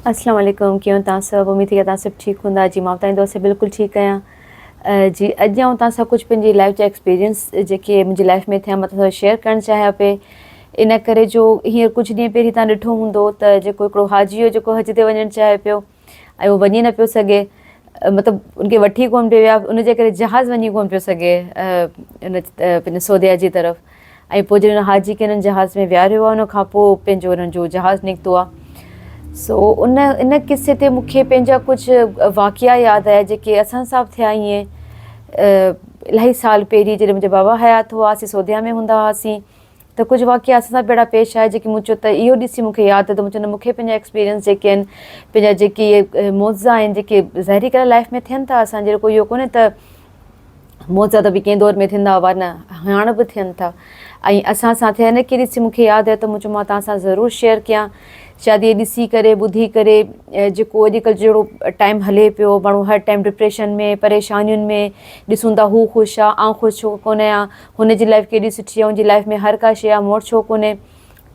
اسلام عليڪم ڪيئن توهان سڀ اميد ٿي توهان سڀ ٺيڪ هوندا جي مان توهان جي دوست بلڪل ٺيڪ آهيان جي اڄ آئون توهان سان ڪجهه پنهنجي لائف جا ايڪسپيرينس جيڪي منهنجي لائف ۾ ٿيا مان توهان سان شيئر ڪرڻ چاهيان پئي ان ڪري جو هينئر ڪجهه ڏينهن پهرين توهان ڏٺو هوندو ته جيڪو هڪڙو حاجي هو جيڪو حج تي وڃڻ چاهي پيو ۽ هو وڃي نه پيو سگهي مطلب ان کي وٺي ڪونه پيو ويا ان جي ڪري جهاز وڃي ڪونه پيو سگهي ان پنهنجي سعوديه جي طرف ۽ پوء جڏهن حاجي کي انهن جهاز ۾ ويهاريو آهي ان کان پوء پنهنجو انهن جو جهاز نڪتو آهي سو ان ان قصي تي مون کي پنهنجا ڪجهه واقعا ياد آيا جيڪي اسان سان به ٿيا ائين الاهي سال پهرين جڏهن منهنجا بابا حيات هئا اسين سعوديه ۾ هوندا هئاسين ته ڪجهه واقعا اسان سان به اهڙا پيش آيا جيڪي مون چيو ته اهو ڏسي مون کي ياد آيو ته مون چيو نه مون کي پنهنجا ايڪسپيرينس جيڪي آهن پنهنجا جيڪي اهي معجزا آهن جيڪي ظاهري ڳالهه لائف ۾ ٿين ٿا اسان جي ڪوئي اهو ڪونهي ته معجزا ته به ڪنهن دور ۾ ٿيندا هئا نه هاڻ به ٿين ٿا ۽ اسان سان ٿيا ان کي ڏسي مون کي ياد آيو ته مون چيو مان توهان سان ضرور شيئر ڪيان شايد اهي ڏسي ڪري ٻڌي ڪري جيڪو اڄڪلهه جهڙو ٽائيم هلي پيو ماڻهو هر ٽائيم ڊپريشن ۾ پريشانين ۾ ڏسون ٿا هو خوش آهي آئون خوش ڇو ڪونه آهيان هن جي لائف ڪيڏي سٺي آهي هن جي لائف ۾ هر ڪا شيء آهي مون وٽ ڇو ڪونهي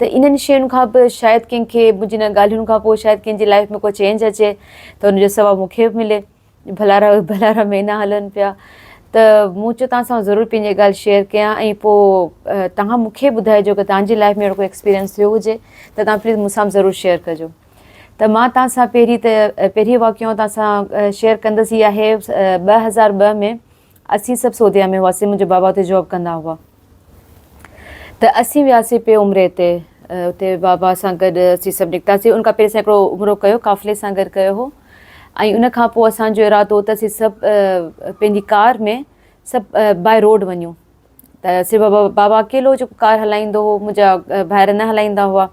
ته انهن شين کان به شايد ڪنهن کي منهنجي انهن ڳالهين کان پوء شايد ڪنهن جي لائف ۾ ڪو چينج اچي ته ان جو ثواب مون کي به ملي ڀلارا ڀلارا مهينا هلن پيا ته مون چيو توهان سان ضرور پنهنجي ڳالهه شيئر ڪيان ۽ پوء توهان مون کي ٻڌائجو ڪه توهان جي لائف ۾ اهڙو ڪو ايڪسپيرينس ٿيو هجي ته توهان پليز مون سان به ضرور شيئر ڪجو ته مان توهان سان پهرين ته پهرين واقعو توهان سان شيئر ڪندس هي آهي 2002 ۾ اسين سڀ سعوديه ۾ هئاسين منهنجو بابا اتي جاب ڪندا هئا ته اسين وياسين پي عمري تي اتي بابا سان گڏ اسين سڀ نڪتاسين ان کان پهرين اسان هڪڙو عمرو ڪيو قافلي سان گڏ ڪيو هو ۽ ان کان پوء اسانجو ارادو ته اسين سڀ پنهنجي ڪار ۾ سڀ باء روڊ وڃون ته صرف بابا بابا اڪيلو جيڪو ڪار هلائيندو هو منهنجا ڀائر نه هلائيندا هئا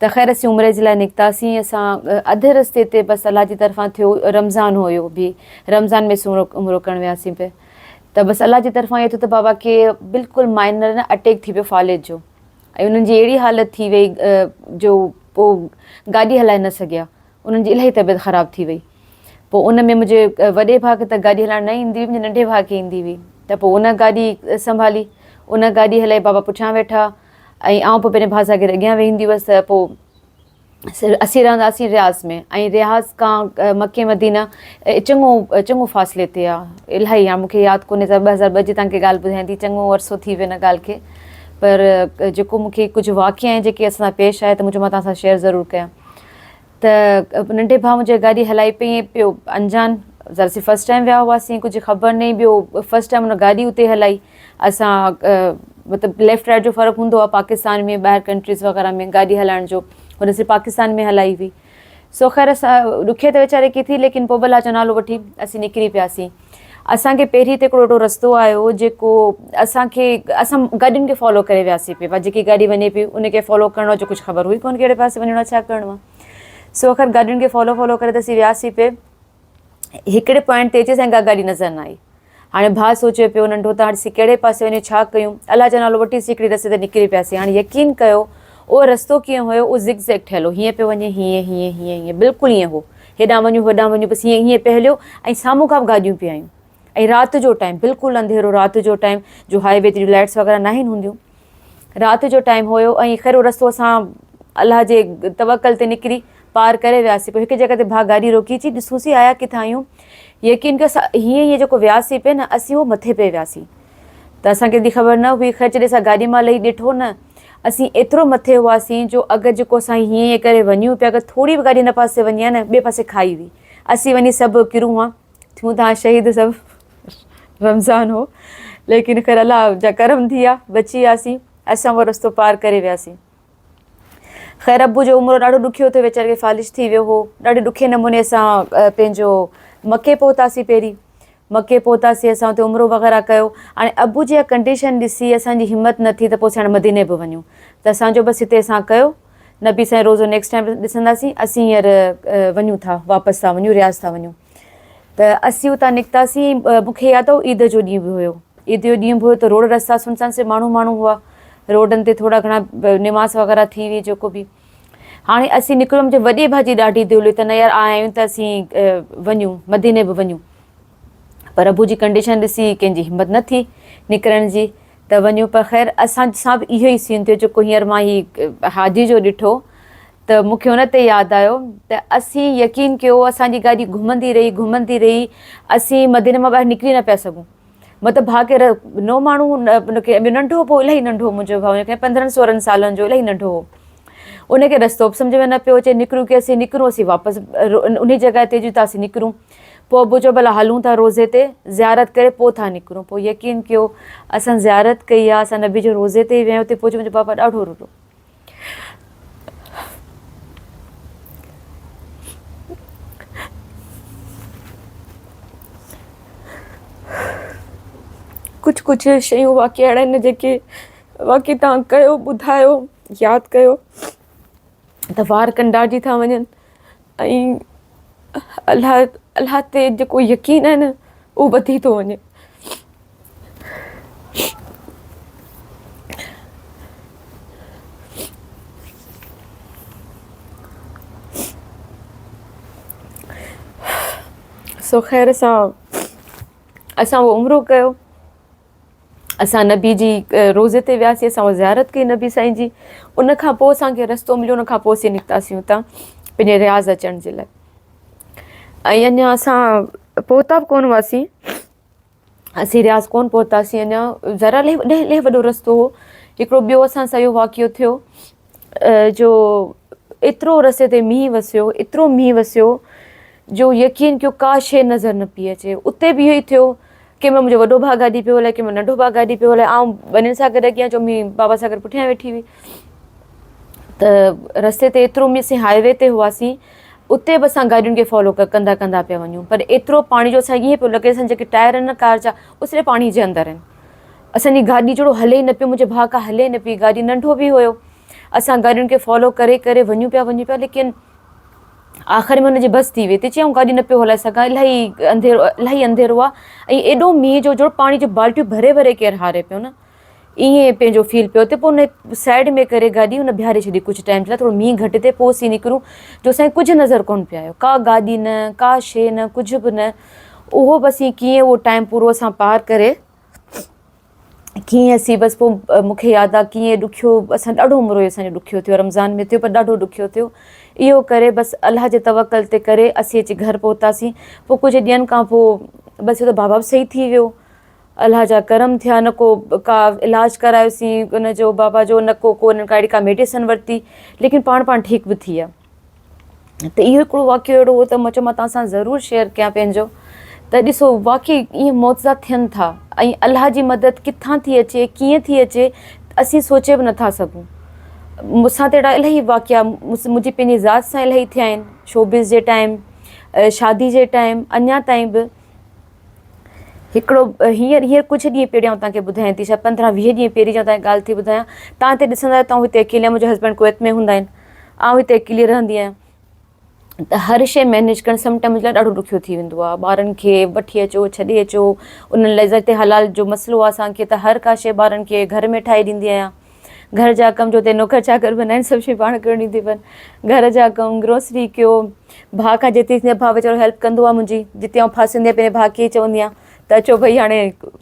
ته خير اسين عمري جي لاء نڪتاسين اسان اڌ رستي تي بس الله جي طرفان ٿيو رمضان هيو به رمضان ۾ اسين عمرو ڪرڻ وياسين پي ته بس الله جي طرفان اهو ٿيو ته بابا کي بلڪل مائنر نه اٽيڪ ٿي پيو فالج جو ۽ انهن جي اهڙي حالت ٿي وئي جو پوء گاڏي هلائي نه سگهيا انهن جي الاهي طبيعت خراب ٿي وئي پوء ان ۾ منهنجي وڏي ڀاء کي ته گاڏي هلائڻ نه ايندي هئي منهنجي ننڍي ڀاء کي ايندي هئي ته پوء ان گاڏي سنڀالي ان گاڏي هلائي بابا پٺيان ويٺا ۽ آئون پوء پنهنجي ڀاء سان گڏ اڳيان ويهندي هئس ته پوء اسين رهندا هئاسين رياض ۾ ۽ رياض کان مڪي مدينه چڱو چڱو فاصلي تي آهي الاهي هاڻي مونکي ياد ڪونهي ته 2002 جي توهان کي ڳالهه ٻڌايان ٿي چڱو عرصو ٿي ويو ان ڳالهه کي پر جيڪو مونکي ڪجهه واقعا آهن جيڪي اسان سان پيش آيا ته مون چيو مان توهان سان شيئر ضرور ڪيان ته ننڍي ڀاء منهنجي گاڏي هلائي پئي ۽ پيو انجان ذرا سي فرسٽ ٽائيم ويا هئاسين ڪجهه خبر نه ٻيو فرسٽ ٽائيم ان گاڏي اتي هلائي اسان مطلب ليفٽ رائٽ جو فرق هوندو آهي پاڪستان ۾ ٻاهر ڪنٽريز وغيره ۾ گاڏي هلائڻ جو هن صرف پاڪستان ۾ هلائي هئي سو خير اسان ڏکي ته ويچاري ڪي ٿي ليڪن پوء به الله جو نالو وٺي اسين نڪري پياسين اسان کي پهرين ته هڪڙو اهڙو رستو آيو جيڪو اسان کي اسان گاڏين کي فالو ڪري وياسين پئي جيڪي گاڏي وڃي پئي ان کي فالو ڪرڻو جو ڪجهه خبر هئي ڪونه ڪهڙي پاسي وڃڻو آهي ڇا ڪرڻو آهي سو آخر گاڏين کي فالو فالو ڪري ته اسين وياسين پئي هڪڙي پوائنٽ تي اچي اسان کي گاڏي نظر نه آئي هاڻي ڀاء سوچي پيو ننڍو ته هاڻي اسين ڪهڙي پاسي وڃون ڇا ڪيون الله جو نالو وٺي اسين هڪڙي رستي تي نڪري پياسين هاڻي يقين ڪيو اهو رستو ڪيئن هيو اهو زگ زيگ ٺهيل هو هيئن پيو وڃي هيئن هيئن هيئن هيئن بلڪل ائين هو هيڏانهن وڃون هوڏانهن وڃون بس هيئن هيئن پئي هليو ۽ سامهون کان به گاڏيون پئي آيون ۽ رات جو ٽائيم بلڪل انڌيرو رات جو ٽائيم جو هاء وي تي لائٽس وغيره ناهن هونديون رات جو ٽائيم هيو ۽ خير اهو رستو اسان الله جي توڪل تي نڪري پار ڪري وياسين پوء هڪ جڳهه تي ڀاء گاڏي روڪي چي ڏسون سي آيا ڪٿان آهيون يقين ڪيو اسان هيئن هيئن جيڪو وياسين پئي نه اسين اهو مٿي پئي وياسين ته اسان کي ايڏي خبر نه هئي خير جڏهن اسان گاڏي مان لهي ڏٺو نه اسين ايترو مٿي هئاسين جو اگر جيڪو اسان هيئن هيئن ڪري وڃون پيا اگر ٿوري به گاڏي هن پاسي وڃي ها نه ٻئي پاسي کائي هئي اسين وڃي سڀ ڪرون ها ٿيون ته شهيد سڀ رمضان هو ليڪن خير الله جا ڪرم ٿي ويا بچي وياسين اسان اهو رستو پار ڪري وياسين خير ابو جو عمرو ڏاڍو ڏکيو ٿيو ويچاري کي فالج ٿي ويو هو ڏاڍي ڏکي نموني اسان پنهنجو مڪي پهتاسين پهرين مڪي پهتاسين اسان اتي عمرو وغيره ڪيو هاڻي ابو جي اها ڪنڊيشن ڏسي اسان جي همت نه ٿي ته پوء اسين هاڻي مديني به وڃون ته اسان جو بس هتي اسان ڪيو نبي سائين روزو نيڪسٽ ٽائيم ڏسنداسين اسين هينئر وڃون ٿا واپس ٿا وڃون رياض ٿا وڃون ته اسين اتان نڪتاسين مون کي ياد آهي عيد جو ڏينهن به هيو عيد جو ڏينهن به هيو ته روڊ رستا سنسان سي ماڻهو ماڻهو هئا روڊن تي ٿورا گهڻا نماز وغيره ٿي هئي جيڪو به هاڻي اسين نڪرون منهنجي وڏي ڀاء جي ڏاڍي دل هئي ته نه يار آيا آهيون ته اسين وڃون مديني به وڃون پر ابو جي ڪنڊيشن ڏسي ڪنهن جي همت نه ٿي نڪرڻ جي ته وڃون پر خير اسان سان به اهو ئي سين ٿيو جيڪو هينئر مان هي حاجي جو ڏٺو ته مون کي ان تي ياد آيو ته اسين يقين ڪيو اسان جي گاڏي گهمندي رهي گهمندي رهي اسين مديني مان ٻاهر نڪري نه پيا سگهون مطلب ڀاء کي نو ماڻهو ان کي ننڍو پوء الاهي ننڍو منهنجو ڀاء ان کي پندرهن سورهن سالن جو الاهي ننڍو هو ان کي رستو به سمجهه ۾ نه پيو اچي نڪرون ڪي اسين نڪرون اسين واپس ان جڳهه تي جتان اسين نڪرون پوء ابو چيو ڀلا هلون ٿا روضي تي زيارت ڪري پوء ٿا نڪرون پوء يقين ڪيو اسان زيارت ڪئي آ اسان نبي جي روضي تي ويا اتي پهچي منهنجو بابا ڏاڍو رلو. ڪجهه ڪجهه شيون واقعي اهڙا آهن جيڪي واقعي توهان ڪيو ٻڌايو ياد ڪيو ته وار ڪنڊاجي ٿا وڃن ۽ الله الله تي جيڪو يقين آهي نه اهو وڌي ٿو وڃي. سو خير سان اسان اهو عمرو ڪيو. اسان نبي جي روضي تي وياسين اسان اها زيارت ڪئي نبي سائين جي ان کان پوء اسان کي رستو مليو ان کان پوء اسين نڪتاسين اتان پنهنجي رياض اچڻ جي لاء ۽ اڃا اسان پهتا به ڪونه هئاسين اسين رياض ڪونه پهتاسين اڃا ذرا الاهي وڏو رستو هو هڪڙو ٻيو اسان سان اهو واقعو ٿيو جو ايترو رستي تي مينهن وسيو ايترو مينهن وسيو جو يقين ڪيو ڪا شيء نظر نه پئي اچي اتي به اهو ئي ٿيو ڪنهن مهل منهنجو وڏو ڀاء گاڏي پيو هلائي ڪنهن مهل ننڍو ڀاء گاڏي پيو هلائي آئون ٻنهين سان گڏ اڳيان چومي بابا سان گڏ پٺيان ويٺي هئي ته رستي تي ايترو مينهن اسين هاء وي تي هئاسين اتي به اسان گاڏين کي فالو ڪندا ڪندا پيا وڃون پر ايترو پاڻي جو اسان ائين پيو لڳي اسان جيڪي ٽائر آهن نه ڪار جا اهي سڄا پاڻي جي اندر آهن اسان جي گاڏي جهڙو هلي ئي نه پيو منهنجو ڀاء ڪا هلي نه پئي گاڏي ننڍو به هيو اسان گاڏين کي فالو ڪري ڪري وڃون پيا وڃون پيا ليڪن آخر ۾ هن جي بس ٿي وئي ته چي آئون گاڏي نه پيو هلائي سگهان الاهي انڌيرو الاهي انڌيرو آ ۽ ايڏو مينهن جو جو پاڻي جو بالٽيون ڀري ڀري ڪير هاري پيو نه ائين پنهنجو فيل پيو ٿئي پوء هن سائيڊ ۾ ڪري گاڏي هن بيهاري ڇڏي ڪجهه ٽائيم جي لاء ٿورو مينهن گهٽ ٿئي پوء اسين نڪرون جو اسان کي ڪجهه نظر ڪونه پيو آيو ڪا گاڏي نه ڪا شيء نه ڪجهه به نه اهو به اسين ڪيئن اهو ٽائيم پورو اسان پار ڪري ڪيئن اسين بس پوء مون کي ياد آ ڪيئن ڏکيو اسان ڏاڍو عمرو اسان جو ڏکيو ٿيو رمضان ۾ ٿيو پر ڏاڍو ڏکيو ٿيو اهو ڪري بس الله جي توڪل تي ڪري اسين اچي گهر پهتاسين پوء ڪجهه ڏينهن کان پوء بس اهو ته بابا به صحيح ٿي ويو الله جا ڪرم ٿيا نه ڪو ڪا علاج ڪرايوسين ان جو بابا جو نه ڪو ڪو انهن کان اهڙي ڪا ميڊيسن ورتي ليڪن پاڻ پاڻ ٺيڪ به ٿي ويا ته اهو هڪڙو واقعو اهڙو هو ته مان چيو مان توهان سان ضرور شيئر ڪيان پنهنجو ته ڏسو واقعي ائين معجزا ٿين ٿا ۽ الله جي مدد ڪٿان ٿي اچي ڪيئن ٿي اچي اسين سوچي به نٿا سگهون مون سان ته اهڙا الاهي واقعا منهنجي پنهنجي ذات سان الاهي ٿيا آهن شوبز جي ٽائيم شادي جي ٽائيم اڃا تائين به هڪڙو هينئر هينئر ڪجهه ڏينهن پهريان آئون توهان کي ٻڌايان ٿي شايد پندرهن ويهه ڏينهن پهرين جي آئون توهان کي ڳالهه ٿي ٻڌايان توهان هتي ڏسندا آهيو ته آئون هتي اڪيلي آهيان منهنجا هسبنڊ ڪويت ۾ هوندا آهن آئون هتي اڪيلي رهندي آهيان ته هر شيء مينيج ڪرڻ سم ٽائيم منهنجي لاء ڏاڍو ڏکيو ٿي ويندو آهي ٻارن کي وٺي اچو ڇڏي اچو انهن لاء هتي حلال جو مسئلو آهي اسان کي ته هر ڪا شيء ٻارن کي گهر ۾ ٺاهي ڏيندي آهيان گهر جا ڪم جو اتي نوڪر چاڪر به ناهن سڀ شيون پاڻ ڪرڻيون ٿي پون گهر جا ڪم گروسري ڪيو ڀاء کان جيتري ٿيندي آهي ڀاء ويچارو هيلپ ڪندو آهي منهنجي جتي آئون ڦاسندي آهيان پنهنجي ڀاء کي ئي چوندي آهيان ته اچو ڀئي هاڻي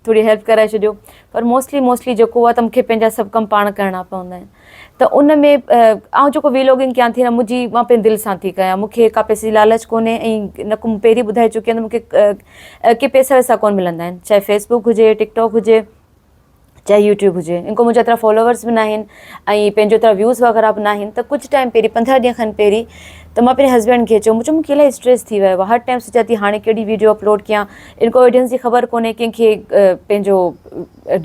ٿوري هيلپ ڪرائي ڇڏيو پر موسٽلي موسٽلي جيڪو آهي ته مونکي پنهنجا سڀ ڪم پاڻ ڪرڻا پوندا آهن ته ان ۾ آئون جيڪو ويلوگنگ ڪيان ٿي نه منهنجي مان پنهنجي دل سان ٿي ڪيان مونکي ڪا پئسي جي لالچ ڪونهي ۽ نه ڪو پهرين ٻڌائي چڪي آهيان ته مونکي ڪي پئسا وئسا ڪونه ملندا آهن چاهي فيسبوڪ هجي ٽڪ ٽاڪ هجي چاهي يوٽيوب هجي ان کو منهنجا ايترا فالوورس به ناهن ۽ پنهنجو ايترا ويوز وغيره به ناهن ته ڪجهه ٽائيم پهرين پندرهن ڏينهن کن پهرين ته مان پنهنجي هسبينڊ کي چيو مون چيو مونکي الاهي اسٽريس ٿي ويو آهي هر ٽائيم سوچان ٿي هاڻي ڪهڙي ويڊيو اپلوڊ ڪيان ان کو آڊينس جي خبر ڪونهي ڪنهن کي پنهنجو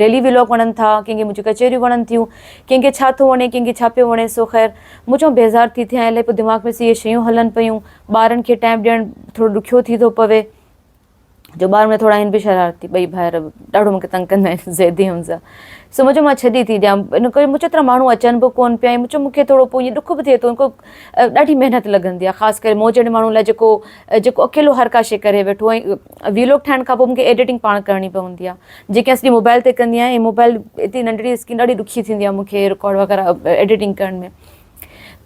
ڊيلي ولاگ وڻن ٿا ڪنهن کي منهنجون ڪچهريون وڻن ٿيون ڪنهن کي ڇا ٿو وڻي ڪنهن کي ڇا پيو وڻي سو خير مون چيو بيزار ٿي ٿيان الاهي پوء دماغ ۾ اهي شيون هلن پيون ٻارن کي ٽائيم ڏيڻ ٿورو ڏکيو ٿي ٿو پوي جو ٻار ۾ ٿورا آهن به شرارتي ٻئي ڀائر ڏاڍو مونکي تنگ ڪندا آهن زيدي حمزه سو مون چيو مان ڇڏي ٿي ڏيان ان ڪري مون چيو ايترا ماڻهو اچن به ڪون پيا ۽ مون چيو مونکي ٿورو پوء ائين ڏک به ٿئي ٿو ڏاڍي محنت لڳندي آهي خاص ڪري مون جهڙي ماڻهو لاء جيڪو جيڪو اڪيلو هر ڪا شي ڪري ويٺو ۽ ويلوگ ٺاهڻ کان پوء مونکي ايڊيٽنگ پاڻ ڪرڻي پوندي آهي جيڪي اسين موبائل تي ڪندي آهيان ۽ موبائل ايتري ننڍڙي اسڪرين ڏاڍي ڏکي ٿيندي آهي مونکي رڪارڊ وغيره ايڊيٽنگ ڪرڻ ۾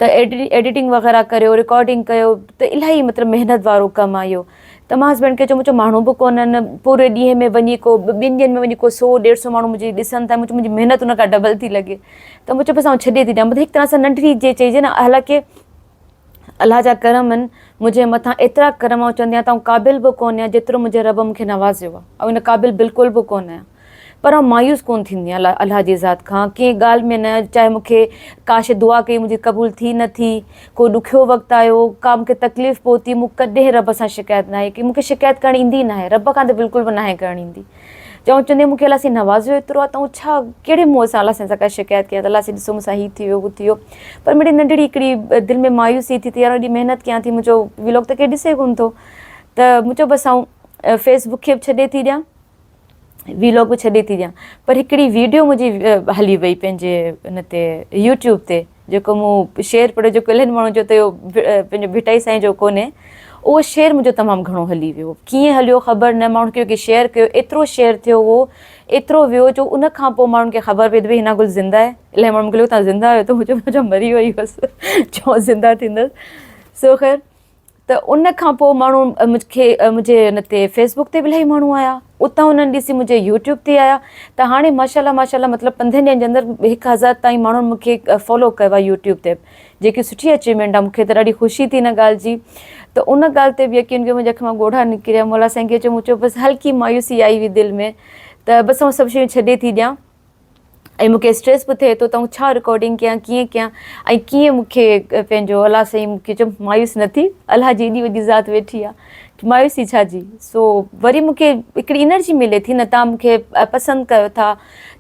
ته ايڊيٽنگ وغيره ڪريو رڪارڊنگ ڪيو ته الاهي مطلب محنت وارو ڪم آهي اهو ته مان هسبينڊ کي چيو مون چيو ماڻهو به ڪونهن پوري ڏينهن ۾ وڃي ڪو ٻن ڏينهن ۾ وڃي ڪو سو ڏيڍ سو ماڻهو منهنجي ڏسن ٿا مون چيو منهنجي محنت ان کان ڊبل ٿي لڳي ته مون چيو بس آئون ڇڏي ٿي ڏيان مطلب هڪ طرح سان ننڍڙي جي چئجي نه حالانڪه. الله جا ڪرم آهن منهنجي مٿان ايترا ڪرم آئون چوندي آهيان ته آئون قابل به ڪونه آهيان جيترو منهنجي رب مون کي نوازيو آهي آئون ان قابل بلڪل به ڪونه آهيان پر آئون مايوس ڪونه ٿيندي آهيان الله جي ذات کان ڪنهن ڳالهه ۾ نه چاهي مون کي ڪا شي دعا ڪئي منهنجي قبول ٿي نه ٿي ڪو ڏکيو وقت آيو ڪا مون کي تڪليف پهتي مون ڪڏهن رب سان شڪايت ناهي ڪئي مون کي شڪايت ڪرڻ ايندي ناهي رب کان ته بلڪل به ناهي ڪرڻ ايندي چئون چوندي مون کي الله سائين نوازيو ايترو آهي ته آئون ڇا ڪهڙي منهن سان الله سائين سان ڪا شڪايت ڪيان ته الله سائين ڏسو مون سان هي ٿي ويو هو ٿي ويو پر مڙئي ننڍڙي هڪڙي دل ۾ مايوسي ٿي ته يار ايڏي محنت ڪيان ٿي منهنجو ولاگ ته ڪير ڏسي ڪونه ٿو ته مون چيو بس آئون فيس بڪ کي به ڇڏي ٿي ڏيان ولاگ به ڇڏي ٿي ڏيان پر هڪڙي ويڊيو منهنجي هلي وئي پنهنجي ان تي يوٽيوب تي جيڪو مون شعر پڙهيو جيڪو الهن ماڻهن چيو ته اهو پنهنجو ڀٽائي سائين جو ڪونهي اهو شعر منهنجو تمام گهڻو هلي ويو ڪيئن هليو خبر نه ماڻهن کي ڪي شيئر ڪيو ايترو شيئر ٿيو اهو ايترو ويو جو ان کان پوء ماڻهن کي خبر پئي ته ڀئي حنا گل زنده آهي الاهي ماڻهن مون کي لکيو تان زنده آهيو ته مون چيو مان مري وئي هئس ڇو زنده ٿيندس سو خير ته ان کان پوء ماڻهو مون کي منهنجي ان تي فيس بڪ تي به الاهي ماڻهو آيا اتان انهن ڏسي منهنجي يوٽيوب تي آيا ته هاڻي ماشاء الله ماشاء الله مطلب پندرهن ڏينهن جي اندر هڪ هزار تائين ماڻهن مون کي فالو ڪيو آهي يوٽيوب تي جيڪي سٺي اچيومينٽ آهي مون کي ته ڏاڍي خوشي ٿي ان ڳالهه جي ته ان ڳالهه تي به يقين ڪيو منهنجي اک مان ڳوڙها نڪري آيا مولا سائين کي چيو مون چيو بس هلڪي مايوسي آئي هئي دل ۾ ته بس آئون سڀ شيون ڇڏي ٿي ڏيان ۽ مون کي اسٽريس به ٿئي ٿو ته آئون ڇا رڪارڊنگ ڪيان ڪيئن ڪيان ۽ ڪيئن مون کي پنهنجو الله سائين مون کي چيو مايوس نه ٿي الله جي ايڏي وڏي ذات ويٺي آ مايوسي ڇا جي سو وري مون کي هڪڙي انرجي ملي ٿي نه تان مون کي پسند ڪيو ٿا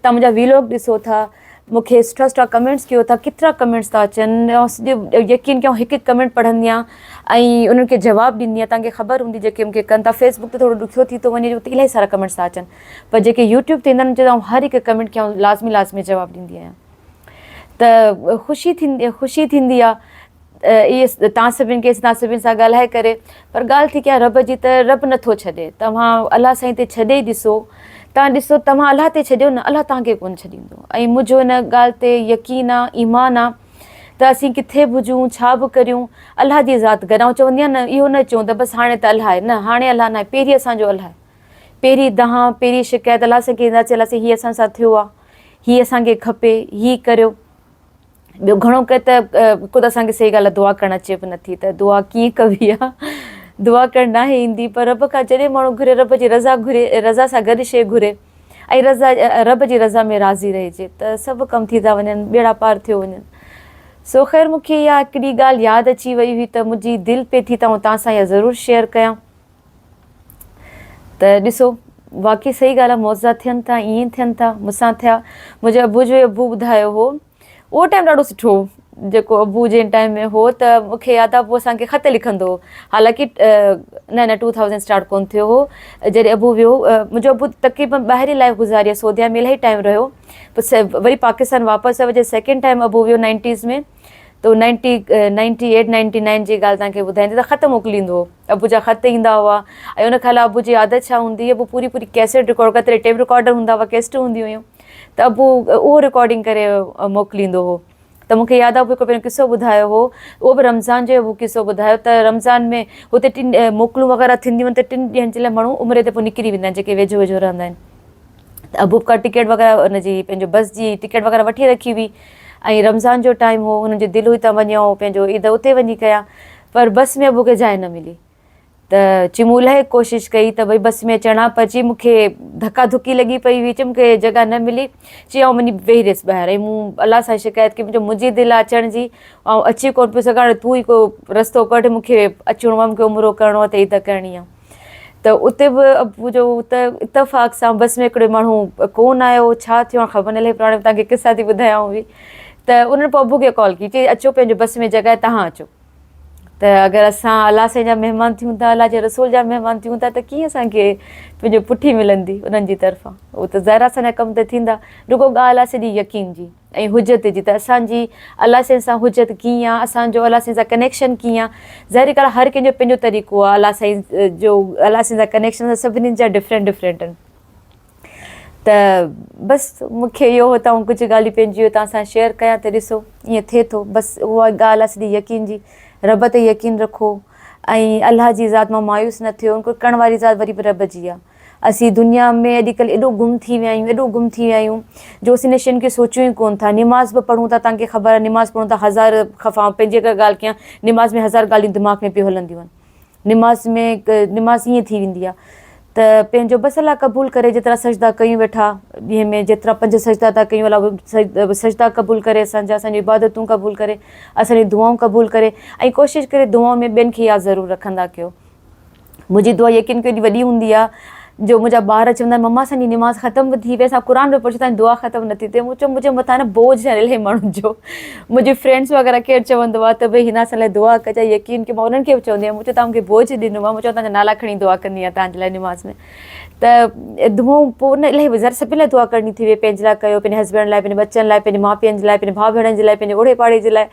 تان منهنجا ويلاگ ڏسو ٿا مون کي سٺا سٺا ڪمينٽس ڪيو ٿا ڪيترا ڪمينٽس ٿا اچن يقين ڪيو هڪ هڪ ڪمينٽ پڙهندي آهيان ۽ انهن کي جواب ڏيندي آهيان تان کي خبر هوندي جيڪي مون کي ڪن ٿا فيسبڪ تي ٿورو ڏکيو ٿي ٿو وڃي جو اتي الاهي سارا ڪمينٽس ٿا اچن پر جيڪي يوٽيوب تي ايندا آهن چوندا آهن هر هڪ ڪمينٽ کي آئون لازمي لازمي جواب ڏيندي آهيان ته خوشي ٿيندي خوشي ٿيندي آهي اهي تان سڀن کي تان سڀن سان ڳالهائي ڪري پر ڳالهه ٿي ڪيان رب جي ته رب نٿو ڇڏي توهان الله سائين تي ڇڏي ڏسو تان ڏسو توهان الله تي ڇڏيو نه الله توهان کي ڪونه ڇڏيندو ۽ منهنجو ان ڳالهه تي يقين آ ايمان آ ته اسين ڪٿي به هجون ڇا به ڪريون الله جي ذات گڏ آئون چوندي آهيان نه اهو نه چئون ته بس هاڻي ته الله آهي نه هاڻي الله نه آهي پهرين اسان جو الله آهي پهرين دانهن، پهرين شڪايت الله سائين کي اينداسين، الله سائين هي اسان سان ٿيو آ، هي اسان کي کپي، هي ڪريو. ٻيو گهڻو ڪري ته هڪ ته اسان کي صحيح ڳالهه آ دعا ڪرڻ اچي به نٿي ته دعا ڪيئن ڪبي آ، دعا ڪرڻ ناهي ايندي پر رب کان جڏهن ماڻهو گهري رب جي رضا گهري رضا سان گڏ شيء گهري ۽ رضا رب جي رضا ۾ راضي رهجي ته سڀ ڪم ٿي ٿا وڃن ٻيڙا پار ٿيو وڃن. سو خير مون کي اها هڪڙي ڳالهه ياد اچي وئي هئي ته منهنجي دل پئي ٿي ته آئون توهان سان اها ضرور شيئر ڪيان. ته ڏسو واقعي صحيح ڳالهه آهي معجزا ٿين ٿا ائين ٿين ٿا مون سان ٿيا منهنجي ابو جو ابو ٻڌايو هو اهو ٽائيم ڏاڍو سٺو هو جيڪو ابو جنهن ٽائيم ۾ هو ته مون کي ياد آهي ابو اسان کي خط لکندو هو حالانڪه نه نه ٽو ٿائوزنڊ اسٽارٽ ڪونه ٿيو هو جڏهن ابو ويو منهنجو ابو تقريبن ٻاهرين لائف گذاري آهي سعوديه ۾ الاهي ٽائيم رهيو پوء وري پاڪستان واپس آيو جڏهن سيڪنڊ ٽائيم ابو ويو نائنٽيز ۾ ته ninety ninety eight ninety nine جي ڳالهه توهان کي ٻڌائيندي ته خط موڪليندو هو ابو جا خط ايندا هئا ۽ ان کان علاوه ابو جي عادت ڇا هوندي هئي ابو پوري پوري ڪيسٽ رڪارڊ ڪري تڏهن ٽيپ رڪارڊر هوندا هئا ڪيسٽون هونديون هيون ته ابو اهو رڪارڊنگ ڪري موڪليندو هو ته مون کي ياد آهي ابو هڪ پهريون قصو ٻڌايو هو اهو به رمضان جو ابو قصو ٻڌايو ته رمضان ۾ هتي ٽن موڪلون وغيره ٿينديون آهن ته ٽن ڏينهن جي لاء ماڻهو عمري تي پوء نڪري ويندا آهن جيڪي ويجهو ويجهو رهندا آهن ته ابو ڪا ٽڪيٽ وغيره ان جي پنهنجو بس جي ٽڪيٽ وغيره وٺي رکي هئي ۽ رمضان جو ٽائيم هو هنن جي دل هئي ته وڃون پنهنجو عيد اتي وڃي ڪيان پر بس ۾ ابو کي جاء نه ملي ته چي مون الاهي ڪوشش ڪئي ته ڀئي بس ۾ چڙهان پر چي مون کي ڌڪا ڌڪي لڳي پئي هئي چي مون کي جڳهه نه ملي چي آئون وڃي ويهي رهيس ٻاهر ۽ مون الله سان شڪايت ڪئي منهنجي دل آهي اچڻ جي آئون اچي ڪونه پيو سگهان هاڻي تون ئي ڪو رستو ڪڍ مون کي اچڻو آهي مون کي عمرو ڪرڻو آهي ته عيد ڪرڻي آهي ته اتي به ابو جو ته اتفاق سان بس ۾ هڪڙو ماڻهو ڪون آيو ڇا ٿيو هاڻ خبر نه الائي پراڻي تان کي قصا ٿي ٻڌايان به ته انهن پوء ابو کي ڪال ڪئي چي اچو پنهنجو بس ۾ جڳهه تهان اچو ته اگر اسان الله سائين جا مهمان ٿيون ٿا الله جي رسول جا مهمان ٿيون ٿا ته ڪيئن اسان کي پنهنجو پٺي ملندي انهن جي طرفان هو ته ظاهر اسان جا ڪم ته ٿيندا رڳو ڳالهه آهي سڄي يقين جي ۽ حجت جي ته اسان جي الله سائين سان حجت ڪيئن آ اسان جو الله سائين سان ڪنيڪشن ڪيئن آ ظاهري ڳالهه هر ڪنهن جو پنهنجو طريقو آ الله سائين جو الله سائين سان ڪنيڪشن سڀني جا ڊفرنٽ ڊفرنٽ آهن ته بس مون کي اهو هو ته آئون ڪجهه ڳالهيون پنهنجيون توهان سان شيئر ڪيان ته ڏسو ائين ٿئي ٿو بس اها ڳالهه آ سڄي يقين جي رب تي يقين رکو ۽ الله جي ذات مان مايوس نه ٿيو ڪرڻ واري ذات وري به رب جي آ. اسين دنيا ۾ اڄڪلهه ايڏو گم ٿي ويا آهيون ايڏو گم ٿي ويا آهيون جو اسين ان شين کي سوچيون ئي ڪون ٿا نماز به پڙهون ٿا توهان کي خبر آهي نماز پڙهون ٿا هزار خفا پنهنجي اگر ڳالهه ڪيان نماز ۾ هزار ڳالهيون دماغ ۾ پيون هلنديون آهن نماز ۾ نماز ائين ٿي ويندي آهي ته پنهنجو بس الله قبول ڪري جيترا سجدا ڪيون ويٺا ڏينهن ۾ جيترا پنج سجدا ٿا ڪيون الله سجدا قبول ڪري اسان جا اسان جون عبادتون قبول ڪري اسان جون دعائون قبول ڪري ۽ ڪوشش ڪري دعائن ۾ ٻين کي ياد ضرور رکندا ڪيو منهنجي دعا يقين ڪيو ايڏي وڏي هوندي آ جو منهنجا ٻار چوندا آهن مما اسان جي نماز ختم به ٿي وئي اسان قرآن به پڙهيو تان دعا ختم نٿي ٿئي مون چيو منهنجي مٿان نه بوجھ آهي الاهي ماڻهن جو منهنجي فرينڊس وغيره ڪير چوندو آ ته ڀئي هن اسان لاء دعا ڪجا يقين ڪيو مان انهن کي به چوندي آهيان مون چيو توهان مونکي بوجھ ڏنو آ مون چيو توهان جا نالا کڻي دعا ڪندي آهيان توهان جي لاء نماز ۾ ته دعائون پوء نه الاهي ذرا سڀني لاء دعا ڪرڻي ٿي وئي پنهنجي لاء ڪيو پنهنجي هسبينڊ لاء پنهنجي ٻچن لاء پنهنجي ماء پيئن جي لاء پنهنجي ڀاء ڀيڻن جي لاء پنهنجي اوڙي پاڙي جي لاء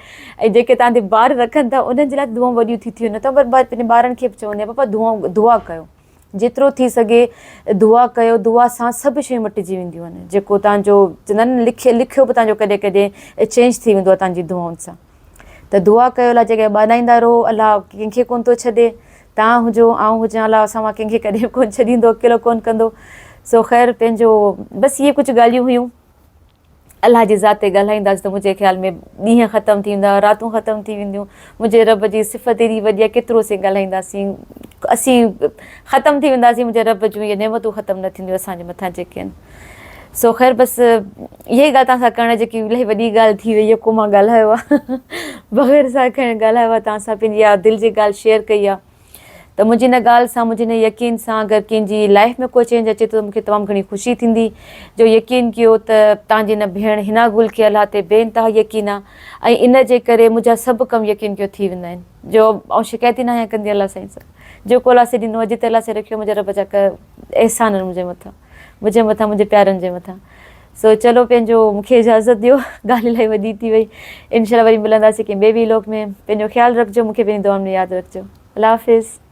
۽ جيڪي توهان تي بار رکن ٿا انهن جي لاء دعائون وڏيون ٿي ٿيون نه ته پر پنهنجي ٻارن کي به چوندي آهيان بابا دعائون دعا ڪيو جيترو ٿي سگهي دعا ڪيو دعا سان سڀ شيون مٽجي وينديون آهن جيڪو توهان جو چوندا آهن لکي لکيو به توهان جو ڪڏهن ڪڏهن چينج ٿي ويندو آهي توهان جي دعائن سان ته دعا ڪيو الله جي اڳيان ٻاڏائيندا رهو الله ڪنهن کي ڪونه ٿو ڇڏي توهان هجو آئون هجان الله اسان مان ڪنهن کي ڪڏهن به ڪونه ڇڏيندو اڪيلو ڪونه ڪندو سو خير پنهنجو بس اهي ڪجهه ڳالهيون هيون الله جي ذات تي ڳالهائينداسين ته منهنجي خيال ۾ ڏينهن ختم ٿي ويندا، راتون ختم ٿي وينديون، منهنجي رب جي صفت ايڏي وڏي آهي ڪيترو اسين ڳالهائينداسين، اسين ختم ٿي وينداسين منهنجي رب جون اهي نعمتون ختم نه ٿينديون اسان جي مٿان جيڪي آهن. سو خير بس اها ئي ڳالهه توهان سان ڪرڻ جيڪي الاهي وڏي ڳالهه ٿي وئي آهي ڪو مان ڳالهايو آهي بغير ساهه کڻي ڳالهايو آهي توهان سان پنهنجي اها دل جي ڳالهه شيئر ڪئي آهي. ته منهنجي ان ڳالهه سان منهنجي ان يقين سان اگر ڪنهن جي لائف ۾ ڪو چينج اچي ٿو ته مونکي تمام گهڻي خوشي ٿيندي جو يقين ڪيو ته تان جي ان ڀيڻ حنا گل کي الله تي بي انتها يقين آ ۽ ان جي ڪري منهنجا سڀ ڪم يقين ڪيو ٿي ويندا آهن جو آئون شڪايت ئي ناهيان ڪندي الله سائين سان جيڪو الله سائين ڏنو آ جتي الله سائين رکيو منهنجي رب جا احسان آهن منهنجي مٿان منهنجي مٿان منهنجي پيارن جي مٿان سو چلو پنهنجو مونکي اجازت ڏيو ڳالهه الاهي وڏي ٿي وئي انشاء الله وري ملنداسين ڪنهن ٻئي ويلوگ ۾ پنهنجو خيال رکجو مونکي پنهنجي دعائن ۾ ياد رکجو الله حافظ.